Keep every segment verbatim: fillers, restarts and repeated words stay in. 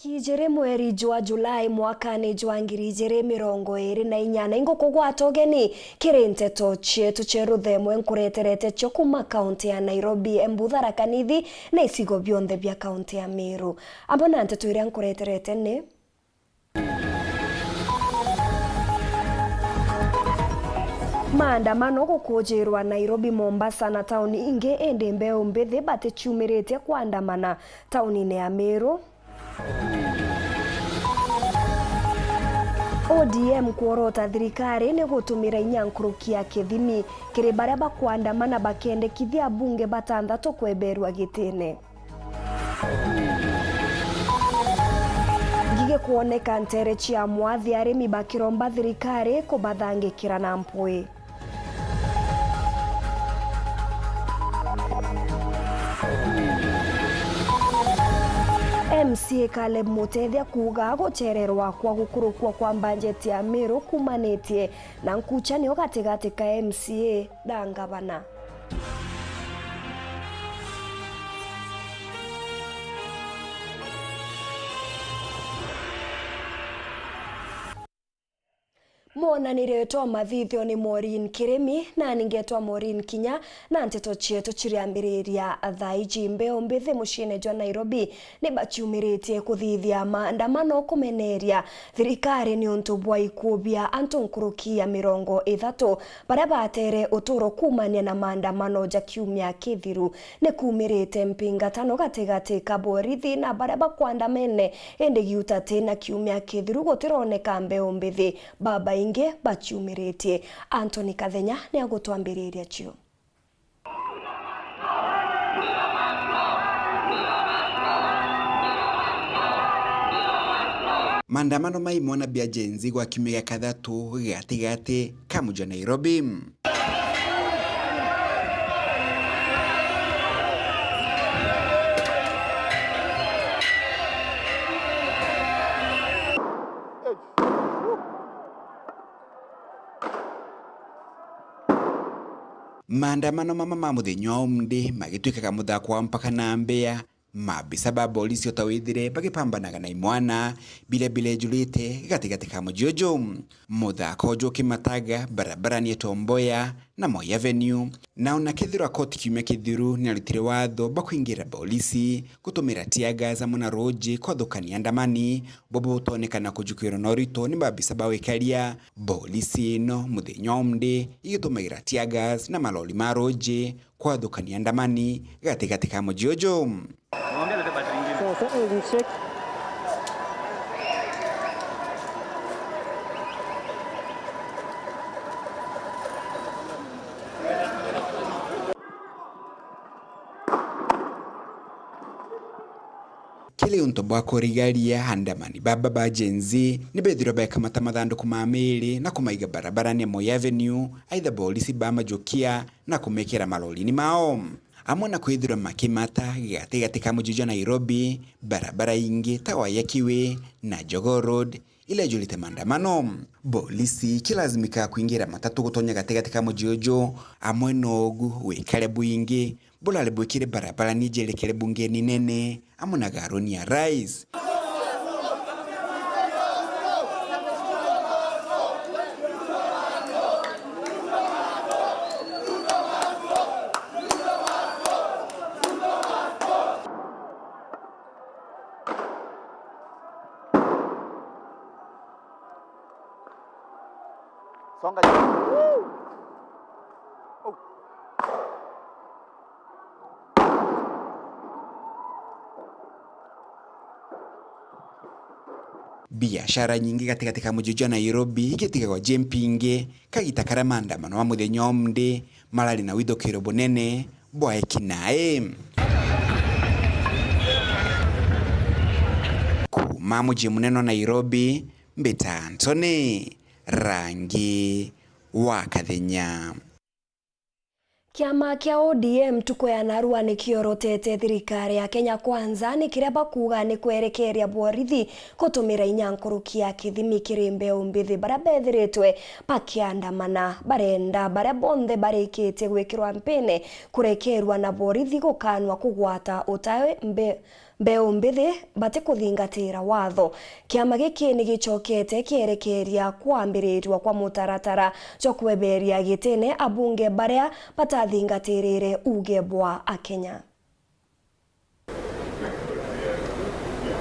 Kijiri mweri jwa Julai mwakani jwa ngiri ijiri mirongo iri na inya, na ingukugwata ugeni kiri nteto cietu cia ruthemwe nkureterete cio kuma kaunti ya Nairobi, Embu, Tharaka Nithi na icigo bionthe bia kaunti ya Meru. Amwe na nteto iria nkureterete ni: Maandamano gukujirwa Nairobi, Mombasa na tauni ingi, indi mbeu mbithi baticiumiritie kuandamana taunine ya Meru. O D M kworota thirikari ni gutumira inya nkuruki ya kithimi kiri baria bakwandamana bakendekithia abunge batanthatu kweberua gitine. Ngigi kwoneka ntere cia mwathi, arimi bakiromba thirikari kubathangikira na mpwi. M C A Caleb Mutethia kuuga gucererwa kwa gukurukua kwa mbanjeti ya Meru kumanitie na nkuchanio gatigati ka M C A na ngavana. Mwonanirio jwa mathithio ni Maureen Kirimi, nani ngetwa Maureen Kinya, na nteto cietu ciriambiriria thaa iji. Mbeu mbithi muciine jwa Nairobi ni baciumiritie kuthithia maandamano kumeneria thirikari niuntu bwa ikuu bia antu nkuruki ya mirongo ithatu baria batere uturo kuumania na maandamano ja kiumia kithiru. Ni kuumirite mpingatano gatigati ka borithi na baria bakwandamene, indi giuta ti na kiumia kithiru gutironeka mbeu mbithi babaingi baciumiritie. Anthony Kathenya ni agutwambiriria cio. Maandamano mai mwana bia Gen Z gwa kiumia gia kathatu gatigati ka muji wa Nairobi. Maandamano mama ma muthenya wa umunthi magituikaga muthako wa mpaka na mbea, maabisa ba borisi o ta withire bagipambanaga na imwana biria birejurite gatigati ka muji uju. Muthako uju ukimataga barabarani ya Tom Mboya na Moi Avenue, na ona kethirwa koti kiumia kithiru ni arutire watho bwa kuingira borisi gutumira tear gas amwe na ruuji kwathukania andamani, bobo butonekana kujukirwa na urito ni maabisa ba wikaria. Borisi ino muthenya wa umunthi igitumagira tear gas na malori ma ruuji kwathukania andamani gatigati ka muji uju. Sasa, eh, ni check. Kiri untu bwa kurigaria, andamani baba ba Gen Z ni bethirwa bekamata mathanduku ma miiri na kumaiga barabarani ya Moi Avenue, aitha borisi bamajukia na kumekira malorine mao. Amwe na kwithirwa makimata gatigati ka muji jwa Nairobi, barabara ingi ta Waiyaki Way na Jogoo Road, irejurite maandamano. Borisi ikilazimika kuingira matatu gutonya gatigati ka muji uju, amwe na ugu wikare bwingi burari bwikire barabarani ijerekere bungeni nene amwe na garuni ya rais. Songa juu. Oh. Biashara nyingi gatigati ka muji jwa Nairobi igitigagwa ji mpingi, kagita karia maandamano ma muthenya wa umunthi marari na withukiro bunene bwa eki nae. Kuuma muji munene wa Nairobi, mbita Anthony Rangi wa Kathenya. Kiama kia O D M ntuku ya narua nikiorotete thirikari ya Kenya Kwanza ni kiria bakuuga ni kwerekeria borithi gutumira inya nkuruki ya kithimi kiri mbeu mbithi baria bethiritwe bakiandamana. Barenda baria bonthe barikitie gwikirwa mpine kurekerua na borithi gukanwa kugwata utawe mbe-, Mbeu mbithi batikuthingatira watho. Kiama giki ni gicokete kierekeria kwambirirua kwa mutaratara jwa kweberia gitine abunge baria batathingatirire uuge bwa Akenya.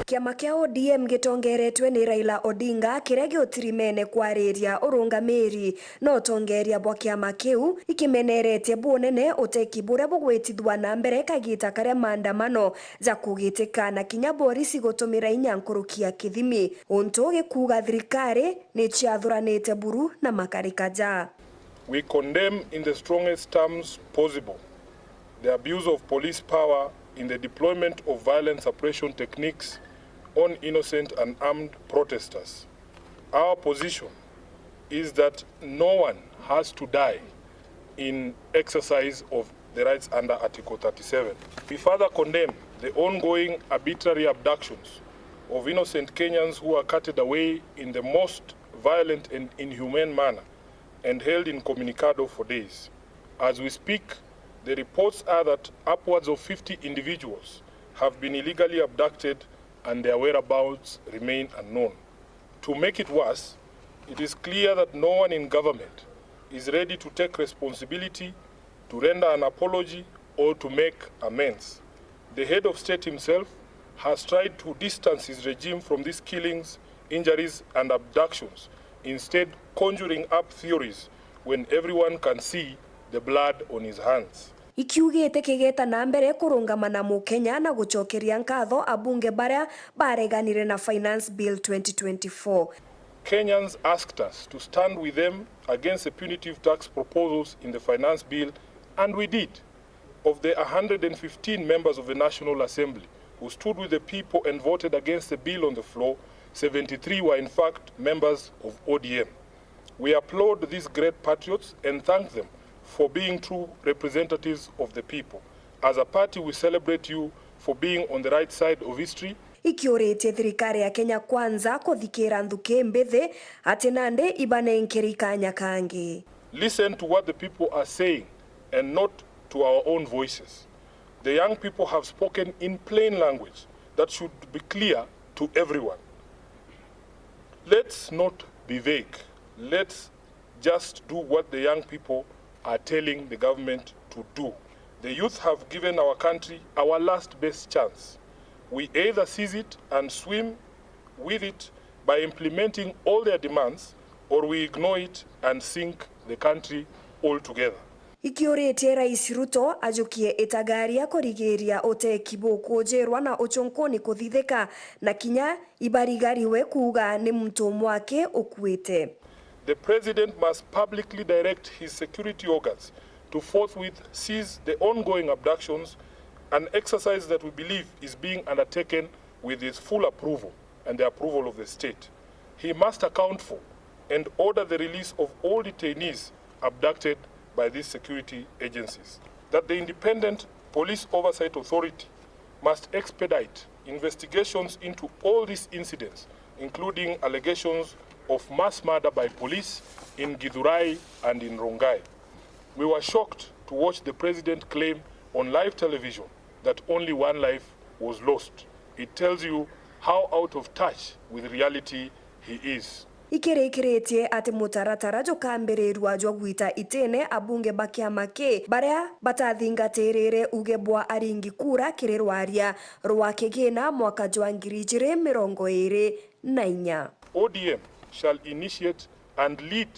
Kiama kia O D M gitongeretwe ni Raila Odinga, kiria giutirimene kwariria urungamiri na utongeria bwa kiama kiu, ikimeneretie bunene uteki buria bugwitithua na mbere kagita karia maandamano ja kugitika na kinya borisi gutumira inya nkuruki ya kithimi, untu gikuuga thirikari ni ciathuranite buru na makarika ja. We condemn in the strongest terms possible the abuse of police power in the deployment of violent suppression techniques on innocent and armed protesters. Our position is that no one has to die in exercise of the rights under Article thirty-seven. We further condemn the ongoing arbitrary abductions of innocent Kenyans who are carted away in the most violent and inhumane manner and held incommunicado for days. As we speak, the reports are that upwards of fifty individuals have been illegally abducted and their whereabouts remain unknown. To make it worse, it is clear that no one in government is ready to take responsibility, to render an apology, or to make amends. The head of state himself has tried to distance his regime from these killings, injuries, and abductions, instead conjuring up theories when everyone can see the blood on his hands. Ikiugite kigeta na mbere kurungama na Mukenya na gucokeria nkatho abunge baria bareganire na Finance Bill twenty twenty-four. Kenyans asked us to stand with them against the punitive tax proposals in the Finance Bill, and we did. Of the a hundred and fifteen members of the National Assembly who stood with the people and voted against the bill on the floor, seventy-three were in fact members of O D M. We applaud these great patriots and thank them for being true representatives of the people. As a party, we celebrate you for being on the right side of history. Ikiuritie thirikari ya Kenya Kwanza kuthikira nthuki mbithi ati nandi ibanenkeri kanya kangi. Listen to what the people are saying and not to our own voices. The young people have spoken in plain language that should be clear to everyone. Let's not be vague. Let's just do what the young people are telling the government to do. The youth have given our country our last best chance. We either seize it and swim with it by implementing all their demands, or we ignore it and sink the country altogether. Ikiuritie Rais Ruto ajukie itagaria kurigiria uteki bukujirwa na ucunkuni kuthithika, na kinya ibarigariwe kuuga ni muntu mwaki ukuite. The president must publicly direct his security organs to forthwith cease the ongoing abductions, an exercise that we believe is being undertaken with his full approval and the approval of the state. He must account for and order the release of all detainees abducted by these security agencies. That the Independent Police Oversight Authority must expedite investigations into all these incidents, including allegations of mass murder by police in Githurai and in Rongai. We were shocked to watch the president claim on live television that only one life was lost. It tells you how out of touch with reality he is. Ikirikiritie ati mutaratara jukambirirua jwa gwita itine abunge ba kiama ki baria batathingatirire uge bwa aringi kura kiri rwaria rwa kigina mwaka jwa ngiri ijiri mirongo iri na inya. O D M shall initiate and lead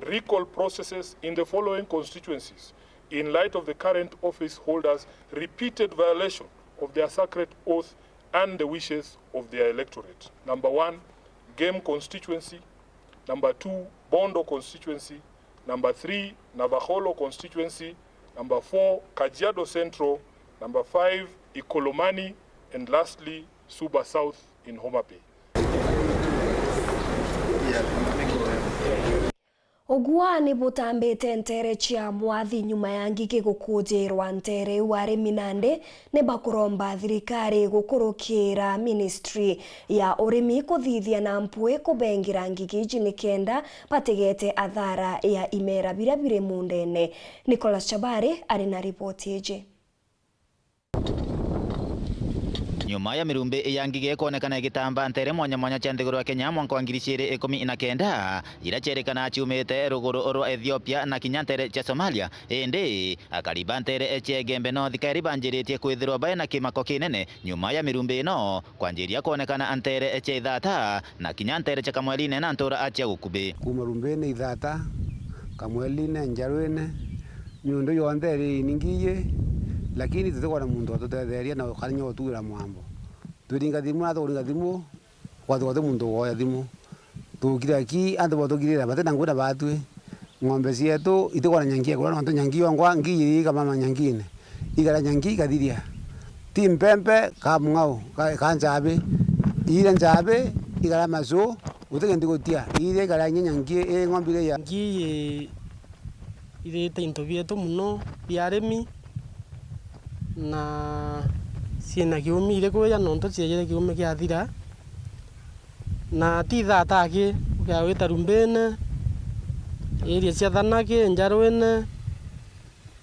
recall processes in the following constituencies in light of the current office holders' repeated violation of their sacred oath and the wishes of their electorate. Number one, Gem constituency. Number two, Bondo constituency. Number three, Navakholo constituency. Number four, Kajiado Central. Number five, Ikolomani. And lastly, Suba South in Homa Bay. Ugua ni butambite nteere cia mwathi nyuma ya ngigi gukujirwa. Nteere iu arimi nandi ni bakuromba thirikari gukurukira ministry ya urimi kuthithia na mpwi kubengira ngigi iji nikenda batigete athara ya imera biria biri mundene. Nicholas Chabari ari na ripoti iji. Nyuma ya mirumbi ya ngigi kwonekana igitamba nteere mwanya mwanya cia nthiguru ya Kenya mwanka wa ngiri ciiri ikumi na kenda, iria cierikana ciumite ruguru rwa Ethiopia na kinya nteere cia Somalia, indi akari ba nteere cia Igembe North kairi banjiritie kwithirwa baina kimako kinene nyuma ya mirumbi ino kwanjiria kwonekana nteere cia Ithata na kinya nteere cia Kamwelini na ntura cia gukubi. Kuuma Rumbini, Ithata, Kamwelini, Njarwini, miundu yonthe iri iningiiji, lakini tutikwona muntu watutetheeria na ukarinya utuura mwambo. Twiringa thimu na tukuringa thimu, gwatigwa ti muntu ukoya thimu. Tukira ki antu batukirira bati na ngui na batwi. Ng'ombe cietu itikwona nyangi ya kuria, nontu nyangi yongwa ngiiji ikamama nyangine. Igara nyangi ikathiria. Ti mpempe, ka mung'au, ka, ka nchabi. Iire nchabi, igara macu, guti kintu igutia. Iire igara inya nyangi, ii ng'ombe iria ya. Ngiiji irite into bietu mono bia arimi, na ciina kiumi iri kuuja, nontu ciejire kiumi kiathira. Na ti Ithata aki, ukea wita Rumbini, area cia Thanaki, Njarwini,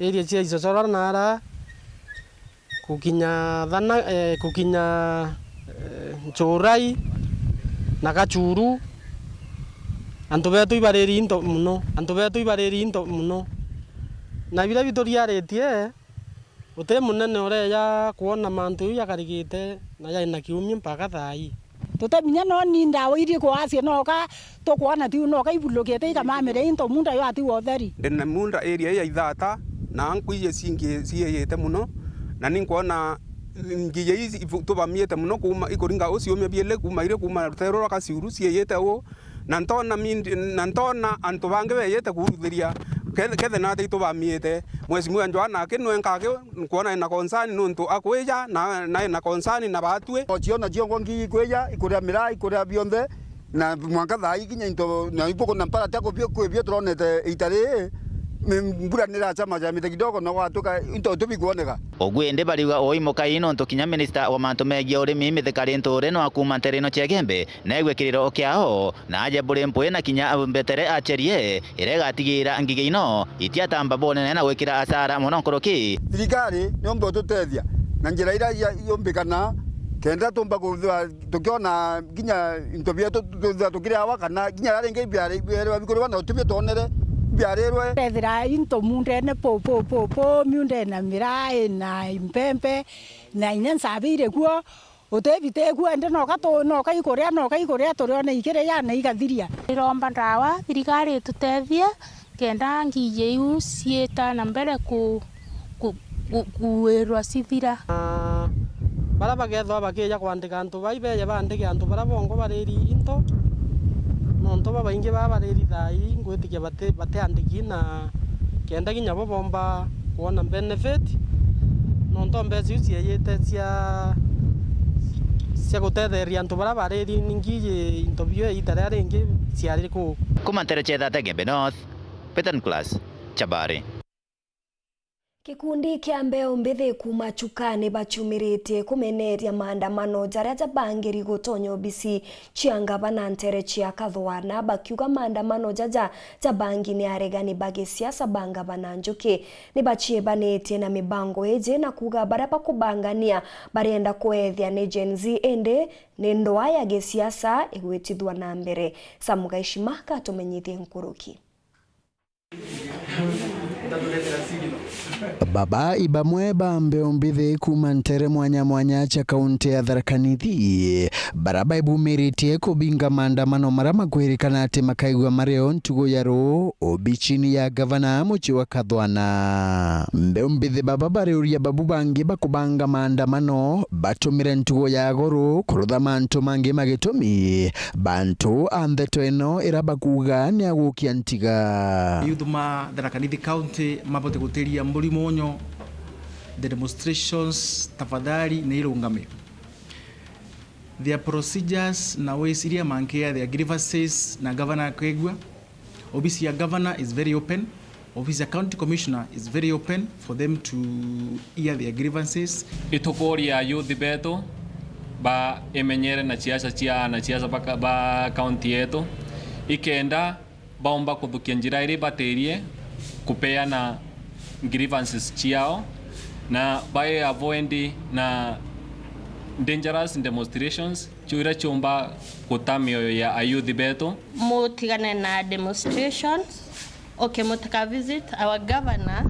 area cia Icocora nara, gukinya Thana-, eh, gukinya, eh, Nchurai na Gachuru, antu betu ibariri into mono, antu betu ibariri into mono. Na biria bituriaritie, guti munene ureeja kwona mantu jau jakarikite na jari na kiumia mpaka thaa ii. Tuti binya no ni ndawa iria kwacia noka tukwona tiu noka ibulukite ikamamire into munda yo ati utheri. Ndi na munda area ya Ithata, na nkuiji cingi ciiyite mono, na ni nkwona ngiji ii ibu-, tubamiite mono kuuma ikuringa u ciumia biili kuuma iri kuuma ruteere rwa Kasiuru ciiyite u, na ntona mindi-, na ntona antu bangi beeyite kuuruthiria kethe, kethe nati itubamiite. Mheshimiwa Joanna aki nwe nkaki nkwona ena concern nuntu akwija na, na ena concern na batwi. Ocio nacio ngwa ngi ikwija, ikuria miraa, ikuria bionthe, na mwanka thaa ii kinya into, na ibuku na mpara tia kubio kwibio turonete iita riri, mi-, mbura niracamacamite kidogo na gwatuika into tubikuoneka. Ugu indi bariuga ui mukai nontu kinya minista wa mantu megie urimi Mithika Linturi no akuuma nteere ino cia Igembe, naigwe kiriro kiao, na aje buri mpwi na kinya mbetere acerie, iria igatigiira ngigi ino itiatamba bunene na gwikira asara mono nkuruki. Thirikari niumbe ututethia na njira iria ya-, yumbikana, kenda tumba kuthirwa tukiona kinya into bietu tuthirwa tukiriawa, kana kinya riria ringi biari-, biarwa bikuriwa na utibio twonere biarirwe. Tethira into mundene pu, pu, pu, pu, miundene na miraa, na impempe, na inya nsabi iri kuo. Utibite kuo, indi noka tu-, noka ikuria, noka ikuria, turione ikiria na igathiria. Ndiromba ndawa, thirikari itutethie, kenda ngiji iu ciita na mbere ku-, ku-, ku-, kuirwa cithira. Na baria bakethwa bakija kwandika antu bai, beje bandike antu baria bongwa bariri into, nontu babaingi baa bariri thaa ii ngwitikia bati-, batiandiki, na kenda kinya bo bomba kwona benefit, nontu mbeca iu ciejite cia, cia gutetheria antu baria bariri ngiji into bio iita riria ringi ciari kuu. Kuma nteere cia Ithata Igembe North, Peter Nicholas, Chabari. Gikundi kia mbeu mbithi kuuma Chuka ni baciumiritie kumeneria maandamano jaria jabangiri gutonya obisi cia ngavana nteere cia Kathwana, bakiuga maandamano jaja jabangi ni aregani ba gisiasa ba ngavana Njuki. Ni baciebanitie na mibango iji na kuuga baria bakubangania barienda kwethia ni Gen Z, indi ni ndwaa ya gisiasa igwitithua na mbere. Sam Gaishima gatumenyithie nkuruki. Baba i bamwe ba mbeu mbithi kuuma nteere mwanya mwanya cia kaunti ya Tharaka Nithi, baria baibumiritie kubinga maandamano maria makwirikana ati makaigua mario ntugu ya ruu obicini ya gavana mucii wa Kathwana. Mbeu mbithi baba bariuria babu bangi bakubanga maandamano batumire ntugu ya goro kurutha mantu mangi ma gitumi. Bantu a ntheto ino ira bakuuga ni a gukia ntiga. Youth ma Tharaka Nithi County mabote gutiria mburi munyo, the demonstrations tafadhali ni irungame. Their procedures na ways iria mankia their grievances na governor akwigua. Ofisi ya governor is very open. Ofisi ya county commissioner is very open for them to hear their grievances. Itukuria youth betu ba imenyere na ciaca cia ana ciaca ba, ba county yetu, ikenda baumba kuthukia njira iri batirie kupeana grievances ciao, na bai avoid na Dangerous demonstrations, cio iria ciumba guta mioyo ya ayuthi betu. Mutigane na demonstrations. Okay, mutaka visit our governor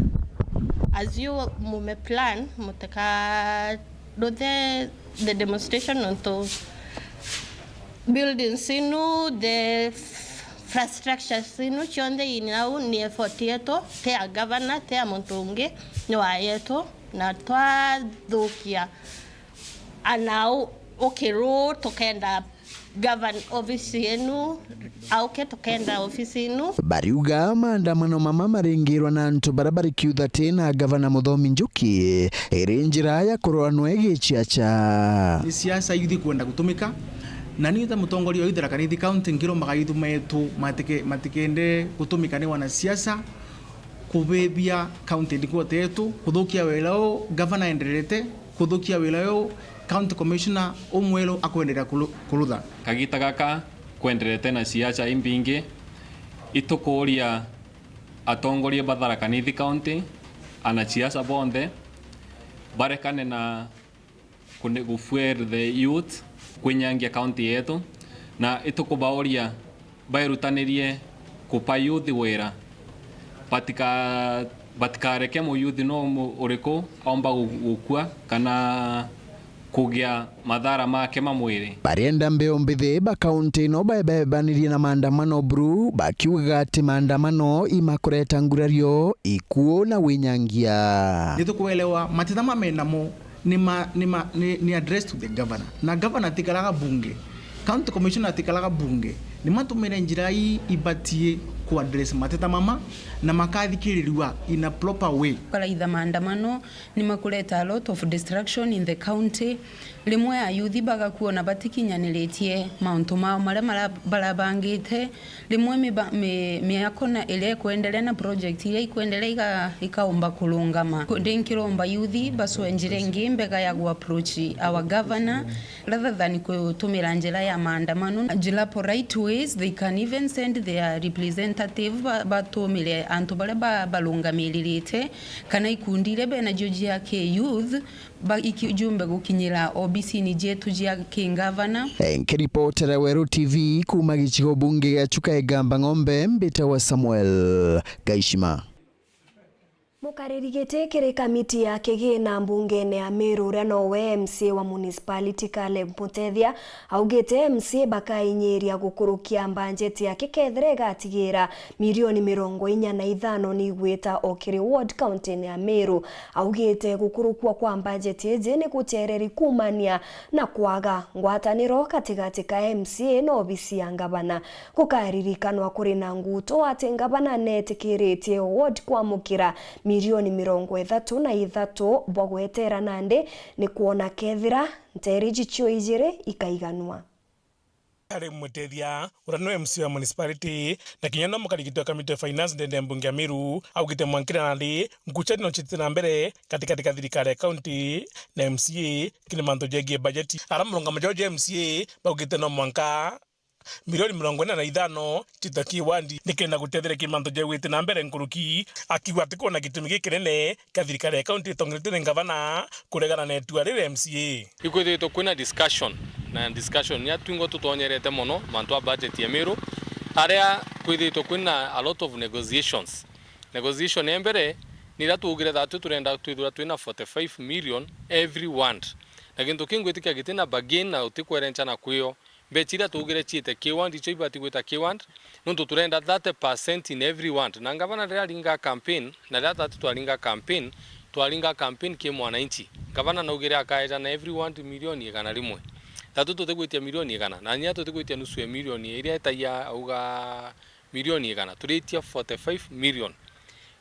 as you mume plan, mutaka do the, the demonstration nontu buildings inu, the f-, infrastructures inu cionthe inau ni effort yetu, ti ya governor, ti ya muntu ungi, ni wa yetu, na twathukia anau ukiru tukenda govern office yenu, auke tukenda office inu. Bariuga maandamano mama maringirwa na antu baria bari kiuthati na gavana Muthomi Njuki, iri njira ya kurora nwe giciaca. Ni siasa yuthi kwenda gutumika, na ni ta mutongoria wa youth Tharaka Nithi County ngirombaga youth metu matike-, matikende gutumika ni wanasiasa kubibia county headquarter yetu, kuthukia wira u gavana enderete kuthukia wira u county commissioner umweru akwenderea kulu-, kurutha. Kagita gaka kwenderete na siasa imbingi, itukuuria atongoria ba Tharaka Nithi County, anasiasa bonthe, barekane na kune-, kufuel the youth, kwinyangia county yetu, na itukubauria bairutanirie kupa youth wira. Batika-, batikareke muyuthi no mu-, uriku aumba gu-, gukua kana kugia mathara make ma mwiri. Barienda mbeu mbithi ba kaunti ino baebebanirie na maandamano buru, bakiugaga ati maandamano imakureta ngurario, ikuo na winyangia. Nitukwelewa mateta mamenamo ni ma, ni ma, ni, ni address to the governor. Na governor atikaraga bunge. County commissioner atikaraga bunge. Ni matumire njira ii ibatie ku address mateta mama na makathikirirua in a proper way. Karaitha maandamano ni makureta a lot of destruction in the county. Rimwe ayuthi bagakuona batikinyaniritie mauntu mao maria mara-, barabangite. Rimwe miba-, mi-, miako na iria ikwenderea na project iria ikwenderea iga-, ikaumba kurungama. Ku-, ndi nkiromba yuthi bacwe njira ingi mbega ya gu approach our governor, rather than kutumira njira ya maandamano. Njira polite ways, they can even send their representative ba-, batumire antu baria ba-, barungamiririte, kana ikundi iria benacio cia ki youth, ba-, iki-, jumbe gukinyira obisini cietu cia kingavana. Nkiripotera Weru T V kuuma gicigo bunge gia Chuka Igamba Ng'ombe, mbitawa Samuel Gaishima. Mukariri giti kiri kamiti ya kigina mbungene ya Meru, uria nowe M C A wa municipality Caleb Mutethia, augite M C A bakainyiria gukurukia mbanjeti yake kethira igatigira milioni mirongo inya na ithano ni igwita o kiri ward county-ini ya Meru. Augite gukurukua kwa mbanjeti iji ni gucereri kuumania na kwaga ngwataniro gatigati ka M C A na obisi ya ngavana. Gukaririkanwa kuri na nguto ati ngavana netikiritie ward kwamukira milioni mirongo ithatu na ithatu bwa gwetera nandi ni kwona kethira nteere iji cio ijiri ikaiganwa. Ari Mutethia, uria niwe M C A wa municipality, na kinya no mukarigitwa kamiti ya finance ndene ya mbunge ya Meru, augite mwankira nandi ngucanio citite na mbere katikati ka thirikari ya county na M C A, kiri mantu jegie bajeti. Ara murungamo jao ja M C A baugite no mwanka milioni mirongo ina na ithano cita ki wandi nikenda gutetheria ki mantu jegwite na mbere nkuruki, akiuga ati kwona gitumi gikinene kia thirikari ya county itongeretwe ni ngavana kuregana na itua riri M C A. Ikwithitwe kwina discussion, na discussion ni atwingwa tutonyerete mono mantu a budget ya Meru, aria kwithitwe kwina a lot of negotiations. Negotiation ya mbere ni iria twaugire that turenda twithirwa twina forty-five million every ward, na gintu kiu ngwitikia gitina bargain na utikwerenca na kwio. Mbeca iria twaugire ciite ki ward, icio ibati gwita ki ward, nontu turenda thirty percent in every ward. Na ngavana riria aringa campaign, na riria tatu twaringa campaign, twaringa campaign ki mwananchi. Ngavana naugire akaeja na every ward milioni igana rimwe. Tatu tutigwitia milioni igana, na nya tutigwitia nusu ya milioni iria etagia auga milioni igana, turitia forty-five million.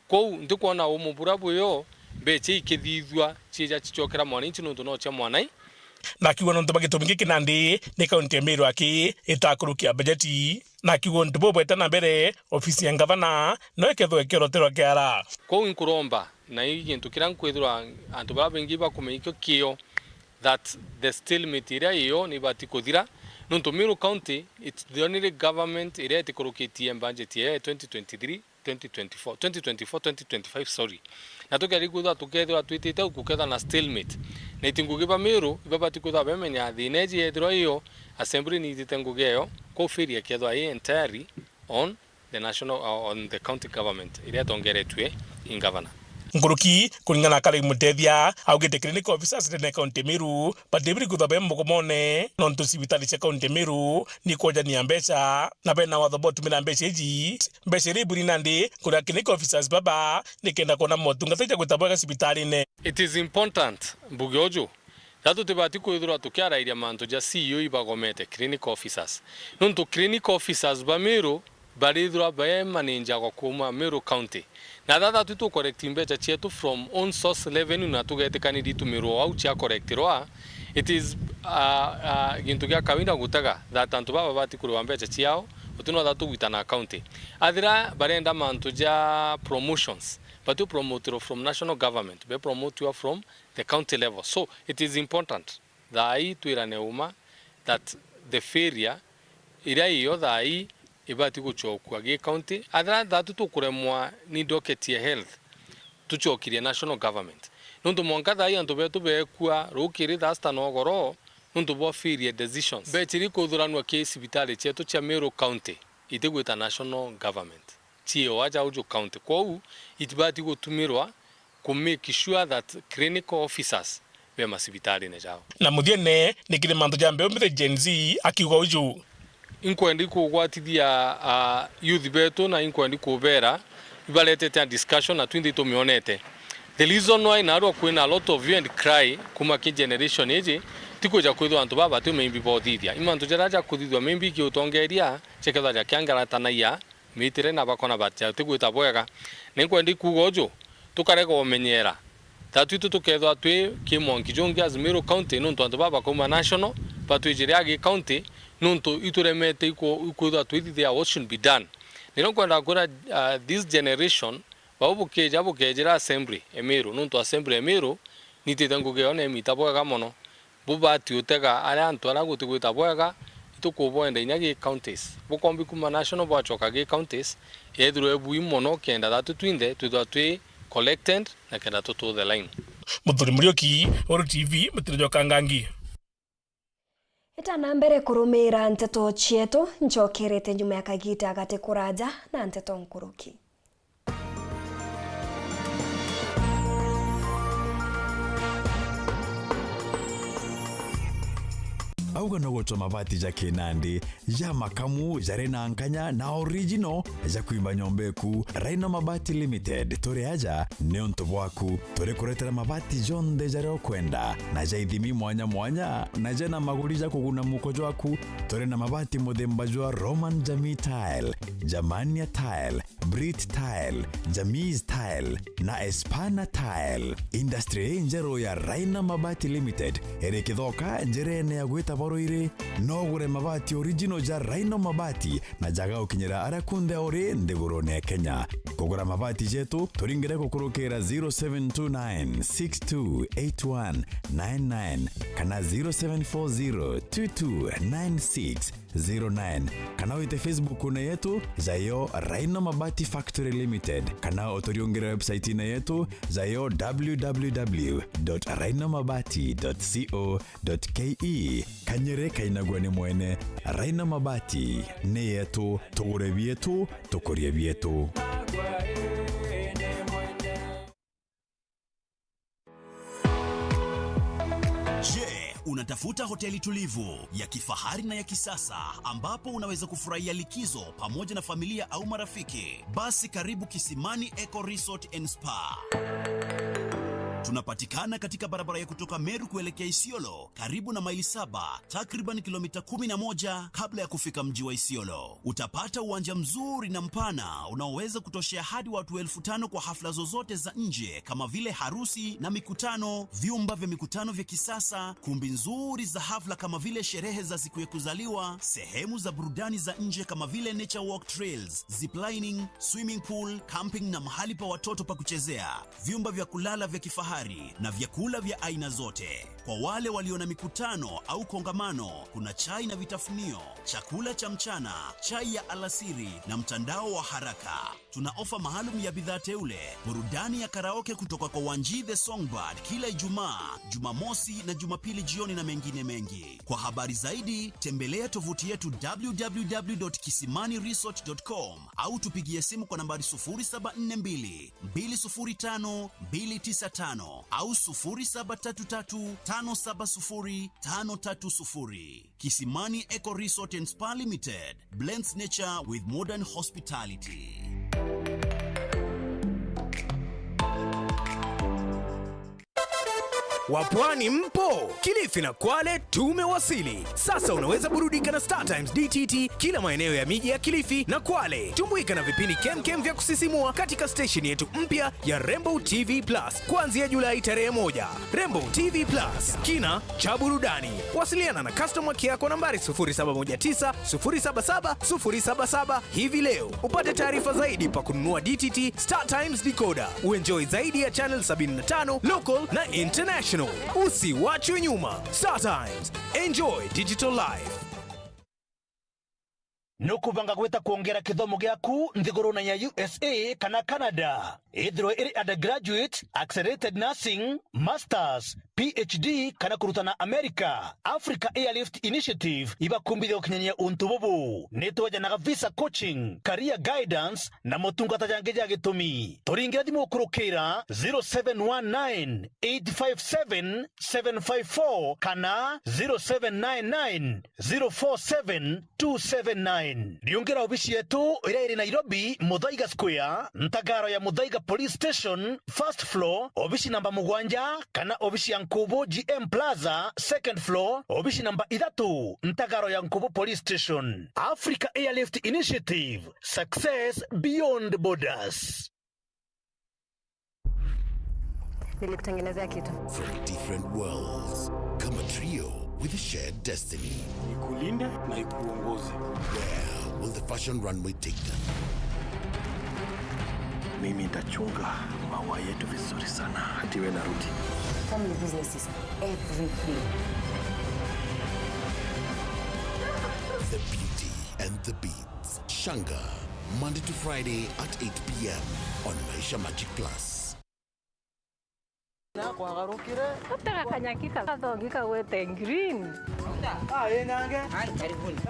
Kwou ntikwona umu buria bwio mbeca ikithithua ciija cicokera mwananchi nontu no cia mwanai. Na akiuga nontu bwa gitumi giki nandi ni kaunti ya Meru aki itakurukia bajeti. Na akiuga untu bubwete na mbere, ofisi ya ngavana no ikethwe ikioroterwa kiara. Kwou inkuromba, na i gintu kiria nkwithirwa antu baria baingi bakumenya ikio kio, that the stalemate iria iyo ni ibati kuthira, nontu Meru County, it's the only government iria itikurukitie budget ya twenty twenty-three, twenty twenty-four, twenty twenty-four, twenty twenty-five, sorry. Na tukeethirwa, tukethirwa twitite au, kukethwa na stalemate. Na iti ngugi ba Meru ibabati kwithirwa bemenya thina iji yethirwa iyo, assembly ni ithite ngugi eyo, kou failure ikethirwa i entirely on the national, uh, on the county government iria itongeretue i ngavana. Nkuruki, kuringana na Caleb Mutethia, augite clinical officers ndene ya County Meru, bati biri kwithirwa be mugomone, nontu cibitari cia County Meru ni kwonjania mbeca, na bena watho bwa utumira mbeca iji, mbeca iria iburi nandi kuria clinical officers baba, nikenda kwona motungata ja gwita bwega cibitarine. It is important mbuge uju, na tutibati kwithirwa tukiarairia mantu ja C E O ibagomete clinical officers. Nontu clinical officers ba Meru barithirwa bemanagagwa kuuma Meru County. Na thatha twi tu collect mbeca cietu from own source revenue na tugetikaniria itumirwa au cia collectirwa, it is, uh, uh, gintu gia kawaida gutega that antu baba bati kuriwa mbeca ciao, uti no thatha tugwita na county. Athira barenda mantu ja promotions, bati promotirwa from national government, be promotiwa from the county level. So it is important thaa ii twirane uma that the failure iria iyo thaa ii ibati gucokua gi county. Athira thatu tukuremwa ni docket ya health, tucokirie national government. Nontu mwanka thaa ii antu betu beekua rukiri thaa sita na ugoro nontu bwa failure decisions. Mbeca iria ikuthuranua ki cibitari cietu cia Meru County itigwita national government, ciiwa ja uju county. Kwou itibati gutumirwa ku make sure that clinical officers be macibitarine jao. Na muthiene, ni kiri mantu ja mbeu mbithi Gen Z akiuga uju. Inkwendi kugwatithia, ah, youth betu na inkwendi kubera ibaretete a discussion na twinthe itumionete. The reason why narua kwina a lot of hue and cry kuma ki generation iji, ti kwija kwithwa antu baba bati maybe bothithia. I mantu jaria jakuthithua maybe ki utongeria, jekethwa jakiangaratanagia mitire na bakona bati utigwita bwega. Ni nkwendi kuuga uju, tukarega umenyera. Tatu itu tukethwa twi ki mwanki jungi as Meru County, nontu antu baba bakauma national, batwijire agi county, nontu ituremete iku-, ikwithwa twithithia what should be done. Nino nkwenda kwira, uh, this generation, bau bukija bukejira assembly e Meru, nontu assembly e Meru nitite ngugi yo na imita bwega mono. Bubati utega aria antu aria gutigwita bwega, itukubwenda inya gi counties. Bukombi kuma national bwachoka gi counties, yethirwe bui mono kenda thatu twinthe twithwa twi collected na kenda tutu the line. Muthuri Muriuki, Uru T V, mutiro jwa Kangangi. Itana mbere kurumira nteto cietu, ncokerete nyuma ya kagita gati kuraja na nteto nkuruki. Auga no gutwa mabati ja kinandi, ja makamu, jari na nkanya na original, ja kwimba nyomba eku. Rhino Mabati Limited, turi aja niuntu bwaku. Turi kuretera mabati jonthe jaria ukwenda, na ja ithimi mwanya mwanya, na jena maguri ja kuguna muko jwaku. Turi na mabati muthemba jwa Roman Jamii Tile, Germania Tile, Brit Tile, Jamis Tile na Espana Tile. Industry injeru ya Rhino Mabati Limited iri Kithoka, njirene ya gwita Baruiri. No ugure mabati original ja Rhino Mabati na jaga ukinyira aria kunthe uri nthigurune ya Kenya. Kugura mabati jetu, turingire gukurukira zero seven two nine six two eight one nine nine kana zero seven four zero two two nine six zero nine, kana wite Facebook-une yetu, jayo Rhino Mabati Factory Limited, kana uturiungire website-ine yetu, jayo w w w dot rhino mabati dot co dot k e. Kanyere kainagua ni mwene. Rhino Mabati ni yetu, tugure bietu, tukurie bietu. Je, unatafuta hoteli tulivu, ya kifahari na ya kisasa ambapo unaweza kufurahia likizo pamoja na familia au marafiki? Basi karibu Kisimani Eco Resort and Spa. Tunapatikana katika barabara ya kutoka Meru kuelekea Isiolo, karibu na Maili Saba, takriban kilomita kumi na moja kabla ya kufika mji wa Isiolo. Utapata uwanja mzuri na mpana unaoweza kutoshea hadi watu elfu tano kwa hafla zozote za nje kama vile harusi na mikutano, vyumba vya mikutano vya kisasa, kumbi nzuri za hafla kama vile sherehe za siku ya kuzaliwa, sehemu za burudani za nje kama vile nature walk trails, ziplining, swimming pool, camping na mahali pa watoto pa kuchezea, vyumba vya kulala vya kifahari bahari na vyakula vya aina zote. Kwa wale walio na mikutano au kongamano, kuna chai na vitafunio, chakula cha mchana, chai ya alasiri na mtandao wa haraka. Tuna ofa maalum ya bidhaa teule, burudani ya karaoke kutoka kwa Wanji the Songbird kila Ijumaa, Jumamosi na Jumapili jioni na mengine mengi. Kwa habari zaidi, tembelea tovuti yetu w w w dot kisimani resort dot com au tupigie simu kwa nambari sufuri saba nne mbili, mbili sufuri tano, mbili tisa tano au sufuri saba tatu tatu, tano saba sufuri, tano tatu sufuri. Kisimani Eco Resort and Spa Limited blends nature with modern hospitality. Wapwani mpo? Kilifi na Kwale tumewasili. Sasa unaweza burudika na Star Times D T T kila maeneo ya miji ya Kilifi na Kwale. Tumbuika na vipindi kemkem vya kusisimua katika station yetu mpya ya Rainbow T V Plus kuanzia Julai tarehe moja. Rainbow T V Plus, kina cha burudani. Wasiliana na customer care kwa nambari sufuri saba moja tisa, sufuri saba saba, sufuri saba saba hivi leo. Upate taarifa zaidi pa kununua D T T Star Times decoder. Uenjoy zaidi ya channel sabini na tano, local na international. Usiwachwe nyuma. Star Times. Enjoy digital life. Nukubanga gwita kwongera kithomo giaku nthigurune ya U S A kana Canada? Ithirwe iri undergraduate, accelerated nursing, masters, P H D kana kurutana America, Africa Airlift Initiative ibakumbithia gukinyania untu bubu. Nitwejanaga visa coaching, career guidance na motungata jangi ja gitumi. Turingire thimu gukurukira zero seven one nine, eight five seven, seven five four kana zero seven nine nine, zero four seven, two seven nine. Riungira obici yetu iria iri Nairobi, Muthaiga Square, ntagaro ya Muthaiga Police Station, first floor, obici namba mugwanja, kana obici ya Nkubu G M Plaza, second floor, obici namba ithatu, ntagaro ya Nkubu Police Station. Africa Airlift Initiative, success beyond borders. Nilikutengenezea kitu. From different worlds, come a trio with a shared destiny. Ikulinde na ikuongoze. Where will the fashion runway take them? Mimi nitachunga maua yetu vizuri sana. Hati we narudi. Family business is everything. The Beauty and the Beast. Shanga, Monday to Friday at eight p.m. on Maisha Magic Plus. Nakwagarukire. Gutega kanyaki kathongi kagwete green. Ah, ĩ nange.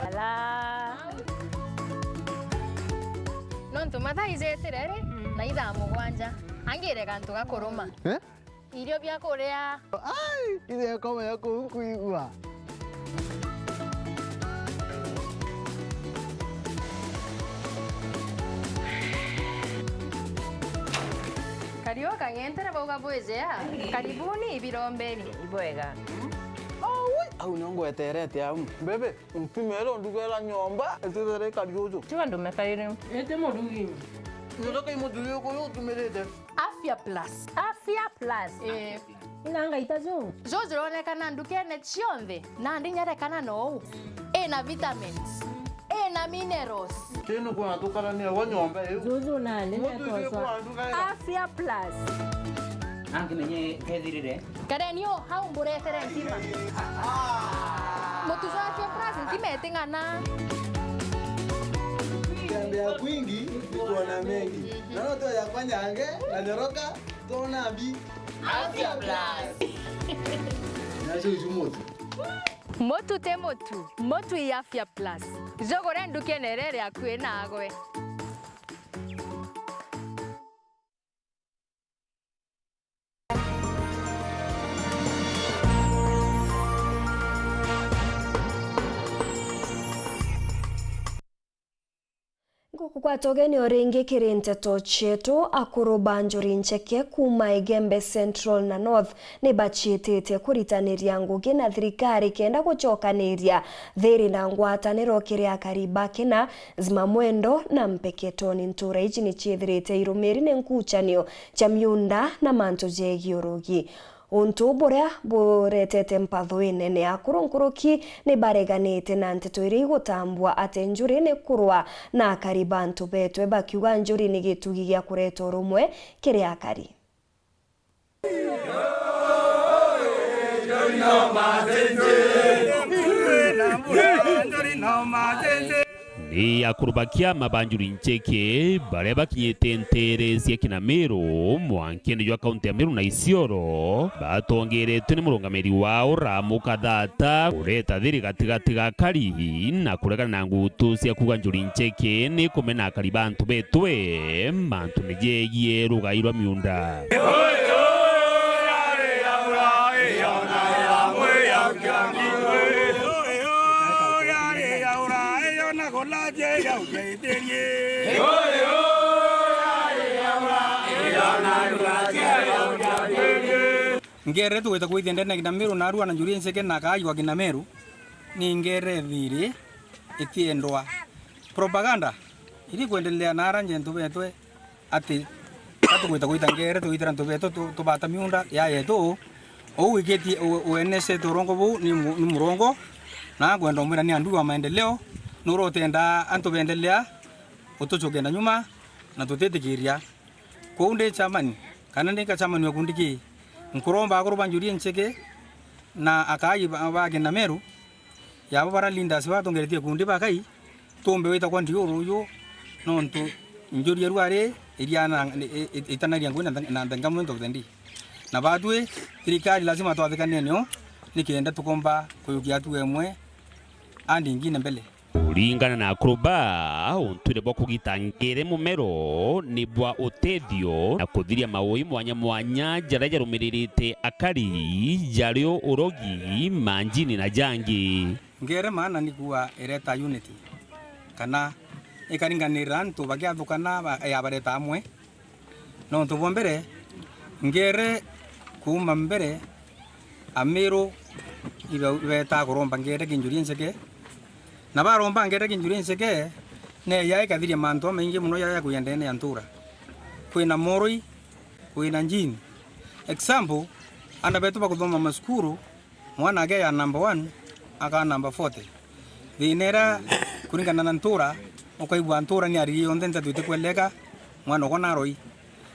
Ala. Nontu mathaa ijetire ri, na ithaa mugwanja. Angire gantu gakuruma. Eh? Irio bia kuria. Ai, ithe komenya kuu nkuigua. Kariu kang'entere bauga bwijea. Karibuni ibirombeni. Ibwega. Au, au nio ngweterete au. Bebe, mpimere ndugera nyomba, itithere kariuju. Tiga ndume kairi. Ite murugi. Ndio kai muthuri uyu utumirite. Afya Plus. Afya Plus. Eh. Inanga itaju. Juju ironekana ndukene cionthe, nandi nyerekana nou. Ina vitamins. Ina minerals. Kinu kuna tukarania wa nyomba iu. Juju nani. Mutu icio kwa nduga. Afya Plus. Angimenye kethirire. Kareni o hau mburetere ntima. Mutu jwa Afya Plus ntima iting'ana. Tembea kwingi, kuona mengi. Naona tu ya kwanyange, na nyoroka, tuona mbi. Afya Plus. Nacio icu mutu. Mutu ti mutu, mutu i Afya Plus. Jugure ndukene iria iri akui nagwe. Nguku kwata ugeni o ringi kiri nteto cietu. Akuru ba njuri ncheke kuuma Igembe Central na North ni baciititie kuritaniria ngugi na thirikari kenda gucokaniria thiri na ngwataniro kiri akari ba Kina, Zimamwendo na Mpeketoni. Ntuura iji ni ciithirite irumiri ni nkuchanio cia miunda na mantu jegie urugi. Untu buria buretete mpatho inene. Akuru nkuruki ni bareganite na nteto iria igutambua ati njuri ni kurwa na akari ba ntu betwe, bakiuga njuri ni gitugi gia kureta urumwe kiri akari. Ni akuru ba kiama ba Njuri Ncheke baria bakinyite nteere cia Kinameru mwankene jwa kaunti ya Meru na Isiolo, batongeretwe ni murungamiri wao Ramuka Thata kureta thiri gatigati ga akari na kuregana na ngutu cia kuuga Njuri Ncheke ni kumena akari ba antu betwe mantune jegie rugai rwa miunda. Ngere tugwita kwithia ndene ya Kinameru, narua na Njuri Ncheke na akaajwa Kinameru, ni ngere thiri itiendwa. Propaganda iri kwendelea nara njentu betwe ati ka tugwita gwita ngere, tugwitira ntu betu tu-, tubata miunda ya yetu. Uu wikitie u-, uenesete urongo buu ni mu-, ni murongo, na ngwenda umwira ni adui wa maendeleo, nuru utenda antu bendelea utucukia na nyuma na tutitikiria. Kwou ndi chairman, kana ndi ka chairman wa kundi kii, nkuromba akuru ba Njuri Ncheke na akaaji ba, ba Kinameru, yabo bara leaders batongeretie kundi bakai, tumbe wita kwa ndiuru uyu, nontu njuri eru ari iria na, i-, i-, itanaria ngui na, na the government of the day. Na batwi, thirikari lazima twathikane nio, nikenda tukomba kuyukia hatua imwe and ingine mbele. Kuringana na akuru ba, untwire bwa kugita ngere mumero ni bwa utethio na kuthiria maui mwanya mwanya jaria jarumiririte akari, jario urogi, manjini na jangi. Ngere maana ni kuuga ireta unity, kana ikaringanira antu bagiathukana ba-, yabareta amwe. Nontu bwa mbere, ngere kuuma mbere, Amiru ibe-, ibetaa kuromba ngere ki Njuri Ncheke, na baromba ngere ki Njuri Ncheke, neeja ikathiria mantu jamaingi mono jaria jakuja ndene ya ntura. Kwina moroi, kwina njini. Example, aana betu bakuthoma macukuru, mwana akeeja number one, akaa number forty. Thiina iria kuringana na ntura, ukaigua ntura ni aririe yonthe nteto itikweleka, mwana okwa naroi.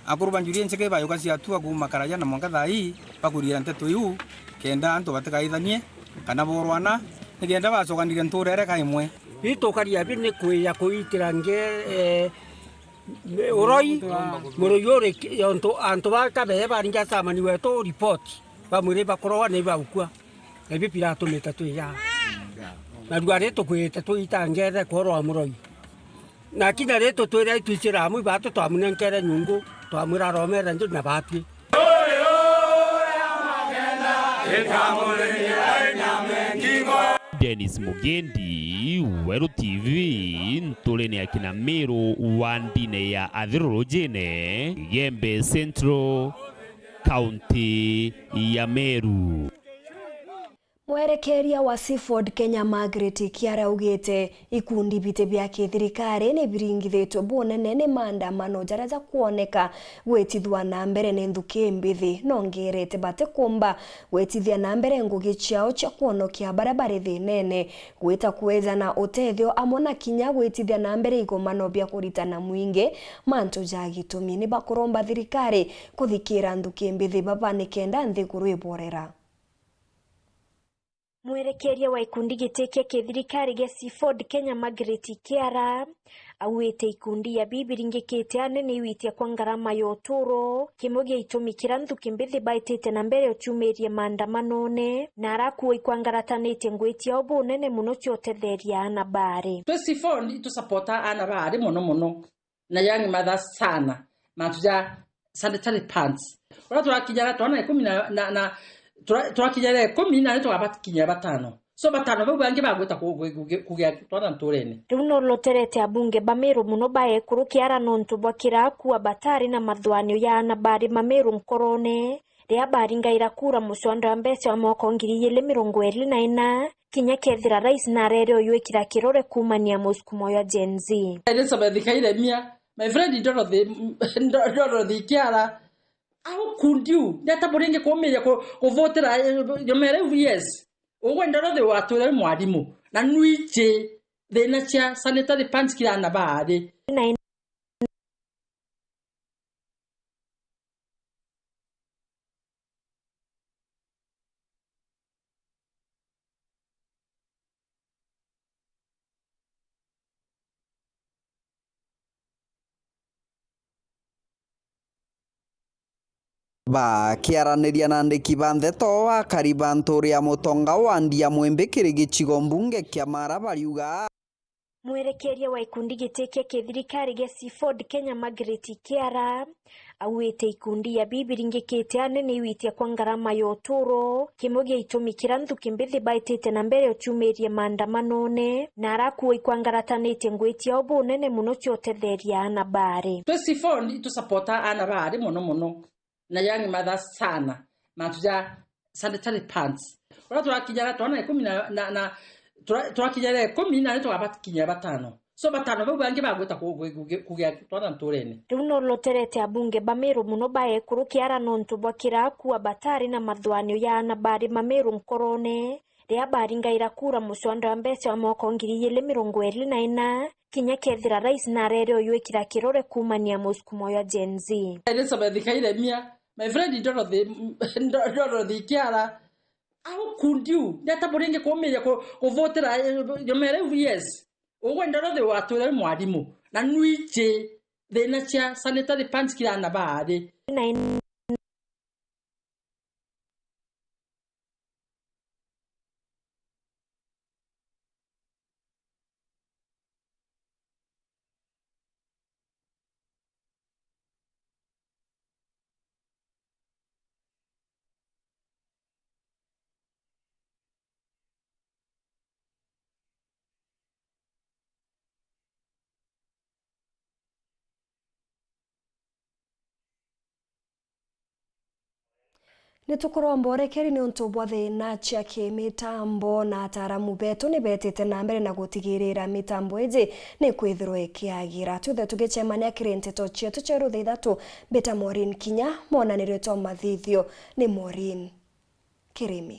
Akuru ba Njuri Ncheke bayuka ciatua kuuma karaja na mwanka thaa ii, bakuriira nteto iu, kenda antu batikaithanie, kana borwana, nikenda bacokanire ntura iria ka imwe. Itukaria bi ni kwija kuitira nge, eh, uroi, muroi uri ki-, ontu antu ba kabee baringa chairman wetu report, bamwire bakorwa ni baukua. Na ibi biratumite twija. Na riu ari tukwite twiita ngethe kworwa muroi. Na kinya ri tutwire itwicira amwe ibatu twamunenkere nyungu, twamwira aromere nju na batwi. Dennis Mugendi, Weru T V, nturene ya Kinameru wa ndine ya Athirurujine, Igembe Central, kaunti ya Meru. Mwerekeria wa Seafood Kenya Margaret Kiara augite ikundi biti bia kithirikari ni biringithitwe bunene ni maandamano jaria jakwoneka gwitithua na mbere ni nthuki mbithi. Nongerete batikumba gwitithia na mbere ngugi ciao cia kwonokia baria bari thinene, gwita kwejana utethio amwe na kinya gwitithia na mbere igomano bia kuritana mwingi mantu ja gitumi. Ni bakuromba thirikari kuthikira nthuki mbithi baba nikenda nthiguru ibworera. Mwerekeria wa gikundi giti kia kithirikari gia Seafood Kenya Margaret Kiara augite ikundi ya bibiringikite anene iwitia kwa ngarama ya uturo, kimwe gia itumi kiria nthuki mbithi baitite na mbere uciumirie maandamanone, na arakua ikwangaratanitie ngugi ciao bunene mono cia utetheria aana baari. Twi Seafood itusupporta aana baari mono mono. Na young mother sana. Mantu ja sanitary pads. Uria turakinyara twana ikumi na, na, na tura-, turakinyara ikumi na ni tugabakinyira batano. So batano bau bangi bagwita ku-, ku-, ku-, kugia twana nturene. Riu no ruterete abunge ba Meru mono ba ekuru kiara nontu bwa kirakua batari na mathwanio ya aana baari ma Meru nkorone, riria baringaira kura mucwando ya mbeca wa mwaka wa ngiri igiri mirongo iri na ina, kinya kethira rais narere uyuikira kirore kuumania musukumo ya Gen Z. Elizabeth Kairemia, my friend Dorothy, Dorothy Kiara, au kundi u, ni ata buringi kumiria ku-, kuvutira, eh, nyomere u, yes. Ugwe Dorothy watwire wi mwarimu, na nwiji thina cia sanitary pads kira aana baari. Na Bakiaraniria na andiki ba ndeto, akari ba nturi ya Mutonga wandi ya Mwimbi kiri gicigo mbunge kia Mara bariuga. Mwerekeria wa gikundi giti kia kithirikari gia Seafood Kenya, Margaret Kiara, augite ikundi ya bibiringikite anene igwitia kwa ngarama ya uturo, kimwe gia itumi kiria nthuki mbithi baitite na mbere uciumirie maandamanone, na arakua ikwangaratanitie ngui ciao bunene mono cia utetheria aana baari. Twi Seafood itusupporta aana baari mono mono. Na young mothers sana, mantu ja sanitary pads. Uria turakinyara twana ikumi na, na, na tura-, turakinyara ikumi na ni tugabakinyira batano. So batano bau bangi bagwita ku-, ku-, ku-, kugia twana nturene. Riu no ruterete abunge ba Meru mono ba ekuru kiara nontu bwa kirakua batari na mathwanio ya aana baari ma Meru nkorone, riria baringaira kura mucwando ya mbeca ya mwaka wa ngiri igiri mirongo iri na ina, kinya kethira rais narere uyuikira kirore kuumania musukumo ya Gen Z. Elizabeth Kairemia, my friend Dorothy, Dorothy Kiara, au kundiu, ndeta buringi kumiria ku-, kuvutira, eh, nyomere u, yes. Ugwe Dorothy watwire wi mwarimu, na nwiji thina cia sanitary pads kira aana baari. Na in- Ni tukuromba urekeri niuntu bwa thina cia kimitambo, na ataaramu betu ni betite na mbere na gutigirira mitambo iji ni kwithirwa ikiagira. Twithe tugicemania kiri nteto cietu cia rutha ithatu, mbita Maureen Kinya, mwonanirio twa mathithio ni Maureen Kirimi.